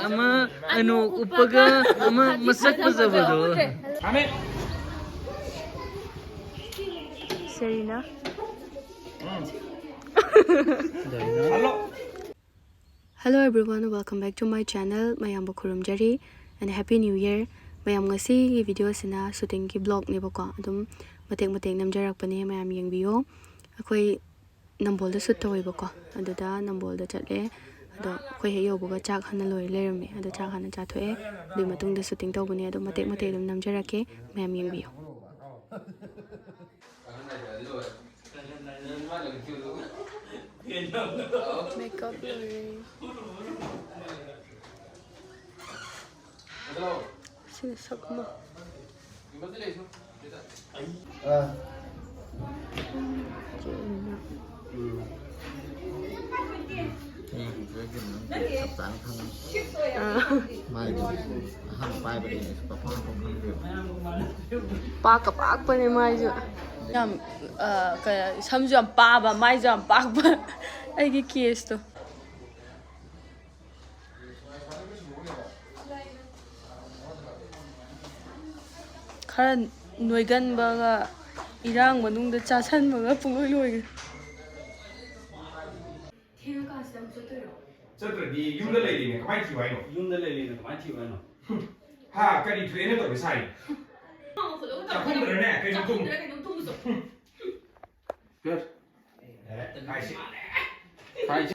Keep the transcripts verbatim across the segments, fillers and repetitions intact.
ꯑꯃ ꯑꯅꯣꯛ ꯎꯞꯄꯒ ꯑꯃ ꯃꯁꯛ ꯐꯖꯕꯗꯣ꯫ ꯁꯦꯔꯤꯅꯥ꯫ Hello everyone, welcome back to my channel. ꯃꯌꯥꯝꯕꯨ ꯈꯨꯔꯨꯝꯖꯔꯤ and Happy New Year. ꯃꯌꯥꯝ, ꯉꯁꯤꯒꯤ video ꯑꯁꯤꯅ shooting ꯒꯤ vlog ꯅꯦꯕꯀꯣ, ꯑꯗꯨꯝ ꯃꯇꯦꯛ ꯃꯇꯦꯛ ꯅꯝꯖꯔꯛꯄꯅꯦ, ꯃꯌꯥꯝ ꯌꯦꯡꯕꯤꯌꯣ꯫ ꯑꯩꯈꯣꯏ ꯅꯝꯕꯣꯜꯗ shoot ꯇꯧꯋꯦꯕꯀꯣ, ꯑꯗꯨꯗ ꯅꯝꯕꯣꯜꯗ ꯆꯠꯂꯦ꯫ ꯑꯗꯣ ꯑꯩꯈꯣꯏ ꯍꯦꯛ ꯌꯧꯕꯒ ꯆꯥꯛ ꯍꯥꯟꯅ ꯂꯣꯏꯔ ꯂꯩꯔꯝꯃꯦ꯫ ꯑꯗꯣ ꯆꯥꯛ ꯍꯥꯟꯅ ꯆꯥꯊꯣꯛꯑꯦ꯫ ꯑꯗꯨꯒꯤ ꯃꯇꯨꯡꯗ shooting ꯇꯧꯕꯅꯦ꯫ ꯑꯗꯣ ꯃꯇꯦꯛ ꯃꯇꯦꯛ ꯑꯗꯨꯝ ꯅꯝꯖꯔꯛꯀꯦ, ꯃꯌꯥꯝ ꯌꯦꯡꯕꯤꯌꯨ꯫ Makeup ꯂꯣꯏꯔꯦ꯫ ꯁꯤꯅ ꯁꯛ ꯑꯃ꯫ ꯆꯦꯟꯅ꯫ ꯎꯝ꯫ ꯎꯝ꯫ ꯆꯞ ꯆꯥꯅ ꯈꯪꯉꯅꯤ꯫ ꯑꯥ꯫ ꯃꯥꯏꯗꯣ ꯑꯍꯥꯟꯕ ꯄꯥꯏꯕꯗꯒꯤ ꯑꯩꯁꯨ ꯄꯥꯛꯐꯪ ꯐꯪꯗꯦꯕ꯫ ꯄꯥꯛꯀ ꯄꯥꯛꯄꯅꯦ ꯃꯥꯏꯁꯨ꯫ ꯌꯥꯝ, ꯑ, ꯀ-, ꯁꯝꯁꯨ ꯌꯥꯝ ꯄꯥꯕ, ꯃꯥꯏꯁꯨ ꯌꯥꯝ ꯄꯥꯛꯄ꯫ ꯑꯩꯒꯤ case ꯇꯣ꯫ ꯈꯔ ꯅꯣꯏꯒꯟꯕꯒ ꯏꯔꯥꯡ ꯃꯅꯨꯡꯗ ꯆꯥꯁꯟꯕꯒ ꯄꯨꯡꯂꯣꯏ ꯂꯣꯏꯒ꯭ꯔꯦ꯫ ꯊꯦꯡꯉꯀꯥꯟꯁꯤꯗ ꯑꯃꯨꯛ ꯆꯠꯇꯣꯏꯔꯣ? ꯆꯠꯇ꯭ꯔꯗꯤ ꯌꯨꯝꯗ ꯂꯩꯔꯤꯅꯦ, ꯀꯃꯥꯏꯅ ꯊꯤꯌꯨ ꯍꯥꯏꯅꯣ? ꯌꯨꯝꯗ ꯂꯩꯔꯤꯅꯦ, ꯀꯃꯥꯏꯅ ꯊꯤꯌꯨ ꯍꯥꯏꯅꯣ? ꯍꯥ, ꯀꯔꯤ ꯊꯣꯛꯑꯦꯅ ꯇꯧꯔꯤ ꯁꯥꯏ? ꯆꯥꯛꯈꯨꯝꯗꯔꯅꯦ, ꯀꯩꯅꯣ ꯊꯣꯡ-, ꯆꯥꯛꯈꯨꯝꯗꯔ ꯀꯩꯅꯣꯝ ꯊꯣꯡꯉꯨꯆꯣ꯫ ꯀꯩ? ꯍꯥꯏꯁꯤ꯫ ꯍꯥꯏꯁꯤ꯫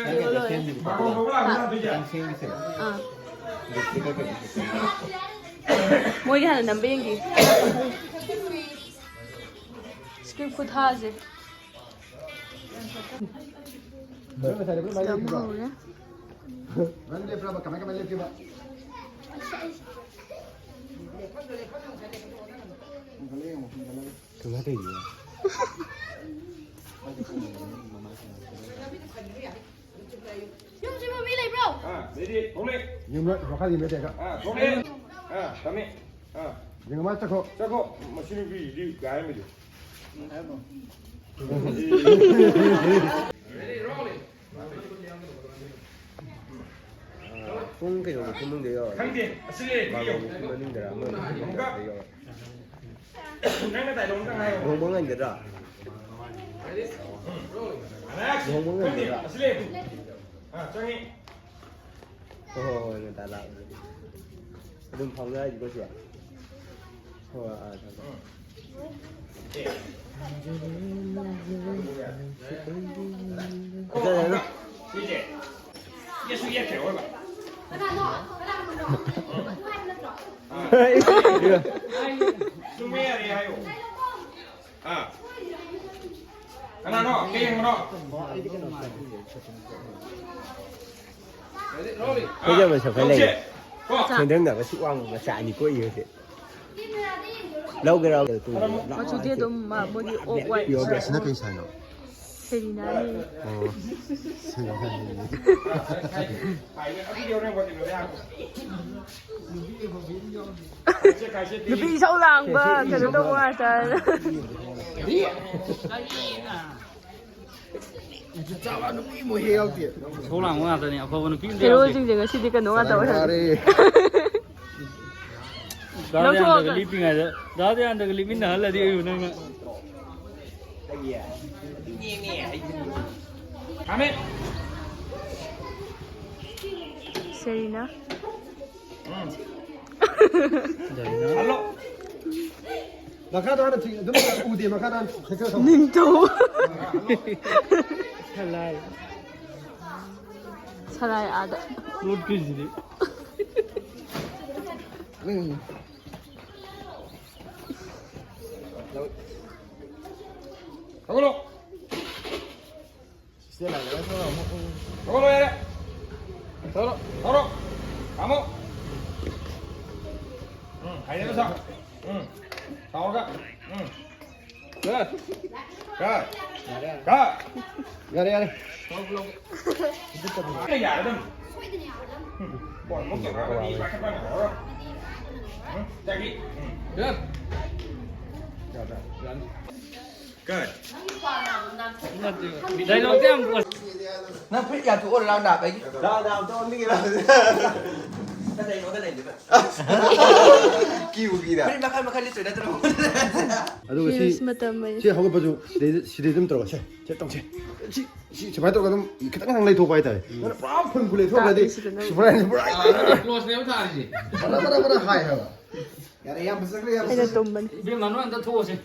ꯀꯩꯅꯣ ꯂꯣꯏꯔꯦ꯫ ꯅꯪ ꯁꯦꯝꯈꯤꯁꯦ꯫ ꯑꯥ꯫ ꯃꯣꯏꯒꯤ ꯍꯥꯟꯅ ꯅꯝꯕ ꯌꯦꯡꯒꯦ꯫ Script ꯈꯨꯊꯥꯁꯦ꯫ ꯁꯤꯗ ꯑꯃ ꯍꯧꯔꯦ꯫ ꯅꯪ ꯂꯦꯞꯄ꯭ꯔꯕ? ꯀꯃꯥꯏ, ꯀꯃꯥꯏ ꯂꯦꯞꯀꯦꯕ? ꯀꯃꯥꯏ ꯇꯧꯔꯤꯅꯣ? ꯌꯨꯝꯁꯤꯕꯨ ꯃꯤ ꯂꯩꯕ꯭ꯔꯣ? ꯑꯥ, ꯂꯩꯔꯤ꯫ ꯊꯣꯛꯂꯛꯑꯦ꯫ ꯌꯨꯝ ꯃꯈꯥꯒꯤ ꯃꯤ ꯂꯩꯒ꯫ ꯑꯥ, ꯊꯣꯛꯂꯛꯑꯦ꯫ ꯑꯥ, ꯇꯝꯃꯦ꯫ ꯑꯥ꯫ ꯌꯦꯡꯉꯝꯃ ꯆꯠꯈꯣ꯫ ꯆꯠꯈꯣ꯫ ꯃꯁꯤ ꯅꯨꯄꯤꯁꯤꯗꯤ ꯀꯥꯏ ꯍꯥꯏꯔꯝꯃꯤꯗꯨ? ꯄꯨꯡ ꯀꯩꯅꯣꯗ ꯊꯤꯟꯕꯝꯗ ꯌꯧꯔꯦ꯫ ꯈꯪꯗꯦ꯫ ꯑꯁꯤ ꯂꯩꯔꯦ, ꯕꯥꯔꯣ ꯌꯦꯡꯉꯣ꯫ ꯃꯈꯥꯏ ꯃꯅꯨꯡꯗꯗꯔ ꯑꯃ ꯑꯃꯨꯛꯀ꯫ ꯃꯈꯥꯏꯗ ꯌꯧꯔꯦ꯫ ꯅꯪꯅ dialogue ꯑꯝꯇ ꯍꯥꯏꯌꯣ꯫ ꯂꯨꯍꯣꯡꯕ ꯉꯟꯒꯗ꯭ꯔꯥ? ꯂꯨꯍꯣꯡꯕ ꯈꯪꯗꯦ꯫ ꯉꯟꯒꯗ꯭ꯔꯥ? ꯑꯁꯤ ꯂꯩꯔꯦ꯫ ꯑꯥ, ꯆꯪꯉꯤ꯫ ꯍꯣꯏ, ꯍꯣꯏ, ꯍꯣꯏ, ꯉꯟꯇꯥ ꯂꯥꯛꯑꯣ꯫ ꯑꯗꯨꯝ ꯐꯥꯎꯅꯔꯁꯤꯀꯣ ꯁꯤꯗ꯫ ꯍꯣꯏ, ꯑꯥ, ꯊꯝꯃꯦ꯫ ꯎꯝ꯫ ꯀꯩꯗꯧꯔꯦꯅꯣ? ꯀꯅꯥꯅꯣ? ꯀꯅꯥꯅꯣ? ꯅꯪ ꯍꯥꯏꯕ ꯅꯠꯇ꯭ꯔꯣ? ꯀꯅꯥꯅꯣ? ꯀꯩ ꯌꯦꯡꯕꯅꯣ? ꯀꯩꯗꯧꯕ ꯁꯛꯄ ꯂꯩꯒꯦ? ꯁꯦꯟꯗ꯭ꯔꯪꯅꯕ ꯁꯨꯛ ꯋꯥꯡꯕ ꯃꯆꯥ ꯑꯅꯤ ꯀꯣꯏ ꯍꯧꯖꯤꯛ꯫ ꯂꯧꯒꯦꯔꯥ? ꯃꯆꯨꯗꯤ ꯑꯗꯨꯝ, ꯃꯥ, ꯃꯣꯏꯒꯤ ꯑꯣꯐ ꯋꯥꯏꯠ꯫ ꯄꯤꯌꯣꯔ ꯕꯦꯁ꯫ ꯑꯁꯤꯅ ꯀꯩ ꯁꯥꯏꯅꯣ? ꯁꯦꯔꯤꯅꯥꯅꯤ꯫ ꯑꯣ꯫ ꯁꯦꯔꯤꯅꯥꯅꯤ꯫ ꯅꯨꯄꯤ ꯏꯁꯧ ꯂꯥꯡꯕ, ꯀꯩꯅꯣ ꯇꯧꯕ ꯉꯥꯛꯇ꯫ ꯁꯧ ꯂꯥꯡꯕ ꯉꯥꯛꯇꯅꯤ, ꯑꯐꯕ ꯅꯨꯄꯤ ꯑꯝꯇ ꯌꯥꯎꯗꯦ꯫ ꯍꯦꯔꯣꯁꯤꯡꯁꯦ ꯉꯁꯤꯗꯤ ꯀꯩꯅꯣ ꯉꯥꯛꯇ ꯑꯣꯏꯍꯜꯂꯦ꯫ ꯗꯥꯗꯤ ꯂꯧꯊꯣꯛꯑꯒ꯫ ꯍꯥꯟꯅꯒ ꯂꯤꯞꯄꯤꯉꯩꯗ, ꯗꯥꯗꯤ ꯍꯥꯟꯅꯒ ꯂꯤꯞꯃꯤꯟꯅꯍꯜꯂꯗꯤ ꯑꯩꯕꯨ ꯅꯪꯅ꯫ ꯁꯦꯔꯤꯅꯥ꯫ ꯍꯜꯂꯣ꯫ ꯃꯈꯥꯗ ꯍꯥꯟꯅ ꯊꯤ-, ꯑꯗꯨꯝ ꯎꯗꯦ, ꯃꯈꯥꯗ ꯍꯥꯟꯅ ꯊꯦꯛꯆꯧ꯫ ꯅꯤꯡꯊꯧ꯫ ꯁꯂꯥꯏ꯫ ꯁꯂꯥꯏ ꯑꯥꯗ꯫ ꯂꯣꯠꯈ꯭ꯔꯤꯁꯤꯗꯤ꯫ ꯎꯝ꯫ ꯍꯧꯒꯠꯂꯣ꯫ ꯁꯤꯁꯇꯔ ꯂꯥꯛꯑꯦ, ꯊꯣꯛꯂꯛꯑꯣ ꯑꯃꯨꯛ꯫ ꯎꯝ꯫ ꯊꯣꯛꯂꯛꯑꯣ ꯌꯥꯔꯦ꯫ ꯊꯣꯛꯂꯛꯑꯣ꯫ ꯊꯣꯛꯂꯛꯑꯣ꯫ ꯊꯝꯃꯣ꯫ ꯎꯝ, ꯍꯥꯏꯅꯔꯣ ꯁꯥꯎ꯫ ꯎꯝ꯫ ꯁꯥꯎꯔꯒ꯫ ꯎꯝ꯫ ꯀꯠ꯫ ꯀꯠ꯫ ꯌꯥꯔꯦ, ꯌꯥꯔꯦ꯫ ꯀꯠ꯫ ꯌꯥꯔꯦ, ꯌꯥꯔꯦ꯫ ꯊꯣꯛꯂꯛꯑꯣ꯫ ꯑꯩꯅ ꯌꯥꯔꯦ ꯑꯗꯨꯝ꯫ ꯎꯝ꯫ ꯕꯣꯜ ꯑꯃꯨꯛ ꯇꯧꯔꯛꯑꯒꯗꯤ ꯄꯥꯈꯠꯄ ꯉꯝꯃꯔꯣꯏ꯫ ꯎꯝ꯫ ꯆꯠꯈꯤ꯫ ꯎꯝ꯫ ꯀꯠ꯫ ꯌꯥꯔꯦ, ꯌꯥꯔꯦ꯫ ꯗꯥꯏꯂꯣꯛꯇꯤ ꯌꯥꯝ ꯄꯣꯁ- ꯅꯪ ꯐꯨꯔꯤꯠ ꯌꯥꯟꯊꯣꯛꯑꯣ, ꯂꯥꯎ ꯅꯥꯕꯒꯤ꯫ ꯂꯥꯎ ꯅꯥꯕꯗꯣ ꯑꯣꯟꯕꯤꯒꯦ, ꯂꯥꯎ꯫ ꯀꯗꯩꯅꯣ, ꯀꯗꯩꯅꯣ? ꯀꯤꯕꯨ ꯀꯤꯗ꯫ ꯐꯨꯔꯤꯠ ꯃꯈꯜ ꯃꯈꯜ ꯂꯤꯠꯇꯣꯏ ꯅꯠꯇ꯭ꯔꯣ? ꯑꯗꯨꯒ ꯁꯤ, Reels ꯃꯇꯝ ꯑꯣꯏꯔꯦ꯫ ꯁꯤ ꯍꯧꯒꯠꯄꯁꯨ ꯁꯤꯗꯩꯗ, ꯁꯤꯗꯩ ꯑꯗꯨꯝ ꯇꯧꯔꯒ ꯁꯦ, ꯁꯦ ꯇꯧꯁꯦ꯫ ꯁꯤ, ꯁꯤ ꯁꯨꯃꯥꯏꯅ ꯇꯧꯔꯒ ꯑꯗꯨꯝ ꯈꯤꯇꯪ ꯈꯤꯇꯪ ꯂꯩꯊꯣꯛꯄ ꯍꯥꯏꯇꯥꯔꯦ꯫ ꯅꯪꯅ ꯄꯨꯔꯥ ꯐꯨꯜ ꯐꯨꯜ ꯂꯩꯊꯣꯛꯈ꯭ꯔꯗꯤ ꯇꯥꯗꯣꯏꯁꯤꯗ ꯅꯪ꯫ ꯁꯨꯃꯥꯏꯅ ꯄꯨꯔꯥ ꯀ꯭ꯂꯣꯁꯅꯦꯕ ꯊꯥꯔꯤꯁꯦ꯫ ꯕꯔꯥ, ꯕꯔꯥ, ꯕꯔꯥ ꯍꯥꯏ ꯍꯥꯏꯕ꯫ ꯌꯥꯔꯦ, ꯏꯌꯥꯝꯕ ꯆꯠꯈ꯭ꯔꯦ, ꯏꯌꯥꯝꯕ ꯑꯩꯅ ꯆꯠꯈ꯭ꯔꯦ꯫ ꯇꯨꯝꯕꯅꯤ꯫ ꯏꯕꯦꯝꯃ, ꯅꯣꯏ ꯑꯝꯇ ꯊꯣꯛꯑꯁꯦ꯫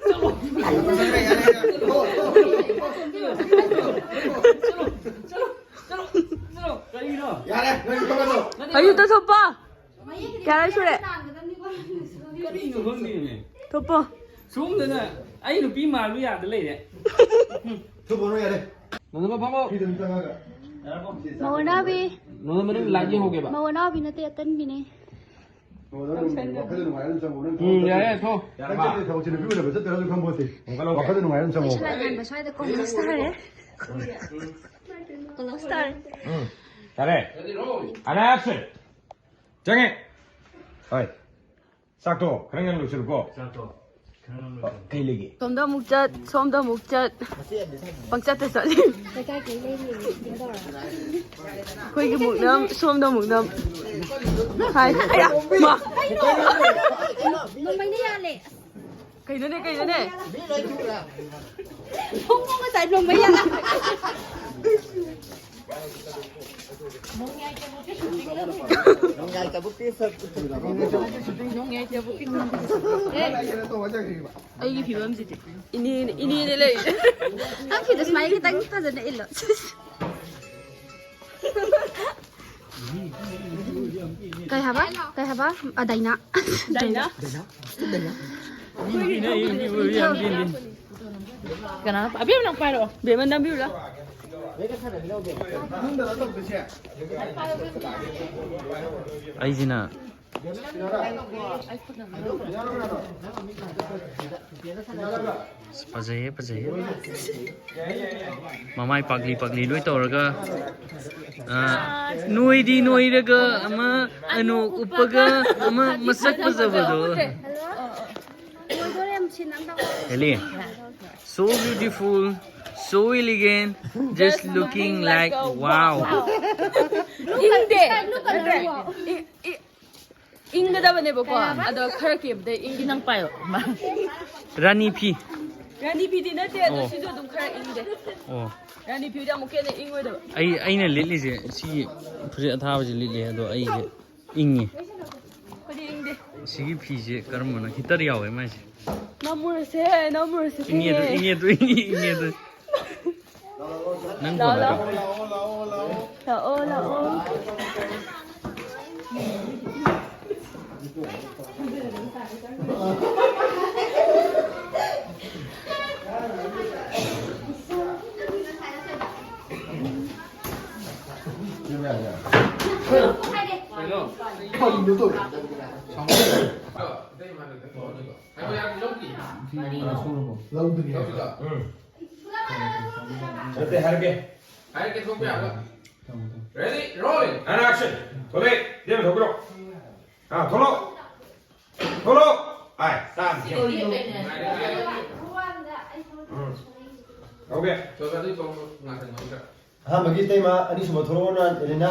ꯆꯠꯂꯣ꯫ ꯏꯕꯦꯝꯃ, ꯆꯠꯈ꯭ꯔꯦ, ꯌꯥꯔꯦ, ꯌꯥꯔꯦ꯫ ꯊꯣꯛꯑꯣ, ꯊꯣꯛꯑꯣ, ꯊꯣꯛꯑꯣ, ꯊꯣꯛꯑꯣ, ꯊꯣꯛꯑꯣ, ꯊꯣꯛꯑꯣ, ꯊꯣꯛꯑꯣ, ꯊꯣꯛꯑꯣ, ꯊꯣꯛꯑꯣ, ꯊꯣꯛꯑꯣ꯫ ꯀꯔꯤꯅꯣ? ꯌꯥꯔꯦ, ꯅꯣꯏ ꯊꯣꯛꯑꯁꯨ꯫ ꯅꯠꯇꯦ, ꯑꯌꯨꯛꯇ ꯊꯣꯛꯄ꯫ ꯀꯌꯥꯔꯛ ꯁꯨꯔꯦ? ꯀꯔꯤꯅꯣ ꯈꯪꯗꯦꯃꯦ꯫ ꯊꯣꯛꯄꯣ꯫ ꯁꯣꯝꯗꯅ ꯑꯩ ꯅꯨꯄꯤ ꯃꯥꯜꯂꯨ ꯌꯥꯗ ꯂꯩꯔꯦ꯫ ꯊꯣꯛꯄꯅꯣ ꯌꯥꯔꯦ꯫ ꯅꯣꯡꯗꯝꯕ ꯐꯝꯃꯣ꯫ ꯐꯤꯗ ꯑꯗꯨꯝ ꯆꯪꯉꯒ꯫ ꯌꯥꯔꯕꯣ? ꯃꯧ ꯑꯅꯥꯎꯕꯤ꯫ ꯅꯣꯡꯗꯝꯕ ꯅꯪ ꯂꯥꯏꯠ ꯌꯦꯡꯍꯧꯒꯦꯕ꯫ ꯃꯧ ꯑꯅꯥꯎꯕꯤ ꯅꯠꯇꯦ, ꯑꯇꯟꯕꯤꯅꯦ꯫ ꯃꯧ ꯑꯅꯥꯎꯕꯤ, ꯋꯥꯈꯜꯗ ꯅꯨꯡꯉꯥꯏꯔ ꯑꯗꯨꯝ ꯆꯪꯉꯣ꯫ ꯅꯪ ꯎꯝ, ꯊꯕꯛ ꯌꯥꯔꯦ, ꯆꯠꯇ꯭ꯔꯗꯤ ꯊꯣꯛ꯫ ꯅꯪ ꯆꯠꯇ꯭ꯔꯗꯤ ꯊꯕꯛꯁꯦ ꯅꯨꯄꯤ ꯎꯅꯕ ꯆꯠꯇ꯭ꯔꯁꯨ ꯈꯪꯄꯣꯠꯇꯦ꯫ ꯍꯣꯡꯒꯠꯂꯣ꯫ ꯋꯥꯈꯜꯗ ꯅꯨꯡꯉꯥꯏꯔ ꯑꯗꯨꯝ ꯆꯪꯉꯣ꯫ ꯑꯩꯈꯣꯏ ꯁꯂꯥꯏ ꯃꯥꯟꯕ ꯁ꯭ꯋꯥꯏꯗ ꯀꯣꯂꯦꯖ ꯇꯥꯔꯦ꯫ ꯀꯣꯂꯦꯖ ꯇꯥꯔꯦ꯫ ꯎꯝ, ꯌꯥꯔꯦ꯫ ꯑꯅꯥ ꯑꯦꯛꯁꯟ꯫ ꯆꯪꯉꯦ꯫ ꯍꯣꯏ꯫ ꯆꯥꯛꯇꯣ ꯈꯔ ꯉꯟꯅ ꯂꯣꯏꯁꯤꯜꯂꯨꯀꯣ꯫ ꯆꯥꯛꯇꯣ ꯈꯔ ꯉꯟꯅ ꯂꯣꯏꯁꯤꯜꯂꯨꯀꯣ꯫ ꯀꯩ ꯂꯩꯒꯦ? ꯁꯣꯝꯗ ꯑꯃꯨꯛ ꯆꯠ, ꯁꯣꯝꯗ ꯑꯃꯨꯛ ꯆꯠ꯫ ꯄꯪꯆꯠꯇ ꯆꯠꯂꯤ꯫ ꯂꯩꯀꯥꯏ ꯀꯩ ꯂꯩꯔꯤ? ꯑꯩꯈꯣꯏꯒꯤ ꯑꯃꯨꯛ ꯅꯝ, ꯁꯣꯝꯗ ꯑꯃꯨꯛ ꯅꯝ꯫ ꯍꯥꯏ꯫ ꯑꯌꯥ! ꯃꯥ! ꯅꯣꯡꯃꯩꯅ ꯌꯥꯜꯂꯦ꯫ ꯀꯩꯅꯣꯅꯦ, ꯀꯩꯅꯣꯅꯦ? ꯊꯣꯡ ꯉꯁꯥꯏ ꯅꯣꯡꯃꯩ ꯌꯥꯜꯂꯦ꯫ ꯑꯩꯒꯤ ꯐꯤꯕꯝꯁꯤꯗꯤ ꯏꯅꯦꯅ, ꯏꯅꯦꯅ ꯂꯩꯔꯤꯁꯦ꯫ ꯅꯪ ꯐꯤꯗꯣ ꯁꯨꯃꯥꯏꯅ ꯈꯤꯇꯪ ꯐꯖꯅ ꯏꯜꯂꯣ꯫ ꯀꯩ ꯍꯥꯏꯕ? ꯀꯩ ꯍꯥꯏꯕ? ꯑ, ꯗꯥꯏꯅꯥ꯫ ꯗꯥꯏꯅꯥ? ꯀꯅꯥꯅꯣ? ꯑꯕꯦꯝꯃ, ꯅꯪ ꯄꯥꯏꯔꯛꯑꯣ꯫ ꯕꯦꯝꯃ, ꯅꯝꯕꯤꯌꯨꯔꯥ? ꯑꯩꯁꯤꯅ ꯑꯁ, ꯐꯖꯩꯌꯦ, ꯐꯖꯩꯌꯦ꯫ ꯃꯃꯥꯏ ꯄꯥꯛꯂꯤ ꯄꯥꯛꯂꯤ ꯂꯣꯏ ꯇꯧꯔꯒ, ꯑ, ꯅꯣꯏꯗꯤ ꯅꯣꯏꯔꯒ ꯑꯃ ꯑꯅꯣꯛ ꯎꯞꯄꯒ ꯑꯃ ꯃꯁꯛ ꯐꯖꯕꯗꯣ꯫ Heli. So beautiful, so elegant, just looking like wow. ꯏꯪꯗꯦ꯫ E- E- ꯏꯪꯒꯗꯕꯅꯦꯕꯀꯣ꯫ ꯑꯗꯣ ꯈꯔ ꯀꯦꯕꯗ ꯏꯪꯗꯤ ꯅꯪ ꯄꯥꯏꯌꯣ꯫ ꯔꯥꯅꯤ ꯐꯤ꯫ ꯔꯥꯅꯤ ꯐꯤꯗꯤ ꯅꯠꯇꯦ, ꯑꯗꯣ ꯑꯣ꯫ ꯁꯤꯁꯨ ꯑꯗꯨꯝ ꯈꯔ ꯏꯪꯗꯦ꯫ ꯑꯣ꯫ ꯔꯥꯅꯤ ꯐꯤꯗꯤ ꯑꯃꯨꯛ ꯍꯦꯟꯅ ꯏꯪꯉꯣꯏꯗꯕ꯫ ꯑꯩ ꯑꯩꯅ ꯂꯤꯠꯂꯤꯁꯦ ꯁꯤꯒꯤ ꯐꯨꯔꯤꯠ ꯑꯊꯥꯕꯁꯦ ꯂꯤꯠꯂꯤ, ꯑꯗꯣ ꯑꯩꯁꯦ ꯏꯪꯉꯤ꯫ ꯑꯩꯈꯣꯏꯗꯤ ꯏꯪꯗꯦ꯫ ꯁꯤꯒꯤ ꯐꯤꯁꯦ ꯀꯔꯝꯕꯅꯣ? ꯍꯤꯇꯔ ꯌꯥꯎꯋꯦ ꯃꯥꯏꯁꯦ꯫ ꯅꯝꯃꯨꯔꯁꯦ, ꯅꯝꯃꯨꯔꯁꯦ, ꯏꯪꯉꯦ ꯑꯗꯨ, ꯊꯦꯡꯉꯦ꯫ ꯏꯪꯉꯦ ꯑꯗꯨ, ꯏꯪꯉꯦ ꯑꯗꯨ꯫ ꯅꯪ ꯂꯥꯛꯑꯣ, ꯐꯣꯟ ꯂꯥꯛꯑꯣ꯫ ꯂꯥꯛꯑꯣ, ꯂꯥꯛꯑꯣ꯫ ꯅꯠꯇꯦ, ꯍꯥꯏꯔꯛꯀꯦ꯫ Ready, rolling, and action. ꯊꯣꯛꯂꯛꯑꯦ, ꯏꯕꯦꯝꯃ, ꯊꯣꯛꯄꯤꯔꯣ꯫ ꯑꯥ, ꯊꯣꯛꯂꯛꯑꯣ꯫ ꯊꯣꯛꯂꯛꯑꯣ꯫ ꯑꯥꯏ, ꯇꯥꯡ꯫ ꯎꯝ꯫ Okay꯫ ꯑꯍꯥꯟꯕꯒꯤ ꯏꯇꯩꯃ, ꯑꯅꯤꯁꯨꯕ ꯊꯣꯛꯂꯛꯑꯣꯅ, ꯑꯦꯂꯤꯅꯥ꯫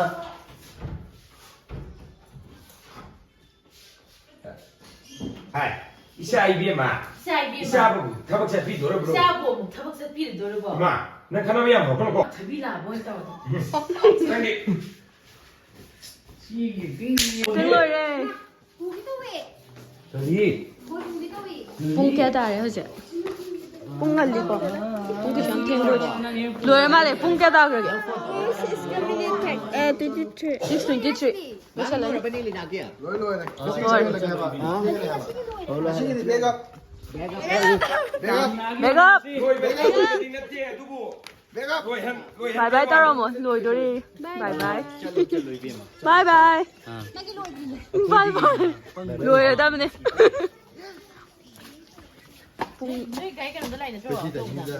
ꯍꯥꯏ, ꯏꯆꯥ ꯏꯕꯦꯝꯃ꯫ ꯏꯆꯥ ꯏꯕꯦꯝꯃ꯫ ꯏꯆꯥꯕꯨ ꯊꯕꯛ ꯆꯠꯄꯤꯗꯣꯔꯕ꯭ꯔꯣ? ꯏꯆꯥꯕꯨ ꯑꯃꯨꯛ ꯊꯕꯛ ꯆꯠꯄꯤꯔꯗꯣꯔꯕꯣ? ꯏꯃꯥ, ꯅꯪ ꯈꯠꯅꯕ ꯌꯥꯝ ꯍꯧꯔꯛꯀꯅꯨꯀꯣ꯫ ꯊꯣꯏꯕꯤ ꯂꯥꯛꯑꯕ ꯑꯣꯏꯅ ꯇꯧꯔꯗꯤ꯫ ꯅꯪꯗꯤ꯫ ꯂꯣꯏꯔꯦ꯫ ꯀꯔꯤ? ꯄꯨꯡ ꯀꯌꯥ ꯇꯥꯔꯦ ꯍꯧꯖꯤꯛ? ꯄꯨꯡ ꯉꯜꯂꯤꯀꯣ? ꯄꯨꯡ ꯀꯩꯁꯨ ꯌꯥꯝ ꯊꯦꯡꯗ꯭ꯔꯤ꯫ ꯂꯣꯏꯔ ꯃꯥꯜꯂꯦ꯫ ꯄꯨꯡ ꯀꯌꯥ ꯇꯥꯈ꯭ꯔꯒꯦ? ꯑꯦ, twenty three꯫ Six twenty three꯫ ꯂꯣꯏꯁꯜꯂꯅꯤ꯫ ꯂꯣꯏ ꯂꯣꯏꯔꯦ꯫ ꯂꯣꯏꯔꯦ꯫ ꯉꯁꯤꯒꯤꯗꯤ bag up꯫ Bag up꯫ Bag up꯫ ꯂꯣꯏꯕ ꯅꯠꯇꯦ, ꯑꯗꯨꯕꯨ ꯕꯥꯏ ꯕꯥꯏ ꯇꯧꯔꯝꯃꯣ꯫ ꯂꯣꯏꯗꯣꯔꯦ꯫ ꯕꯥꯏ ꯕꯥꯏ꯫ ꯕꯥꯏ ꯕꯥꯏ꯫ ꯕꯥꯏ ꯕꯥꯏ꯫ ꯂꯣꯏꯔꯗꯕꯅꯦ꯫ ꯄꯨꯡ ꯅꯣꯏ ꯒꯥꯔꯤ ꯀꯩꯅꯣꯗ ꯂꯥꯛꯏ ꯅꯠꯇ꯭ꯔꯣ?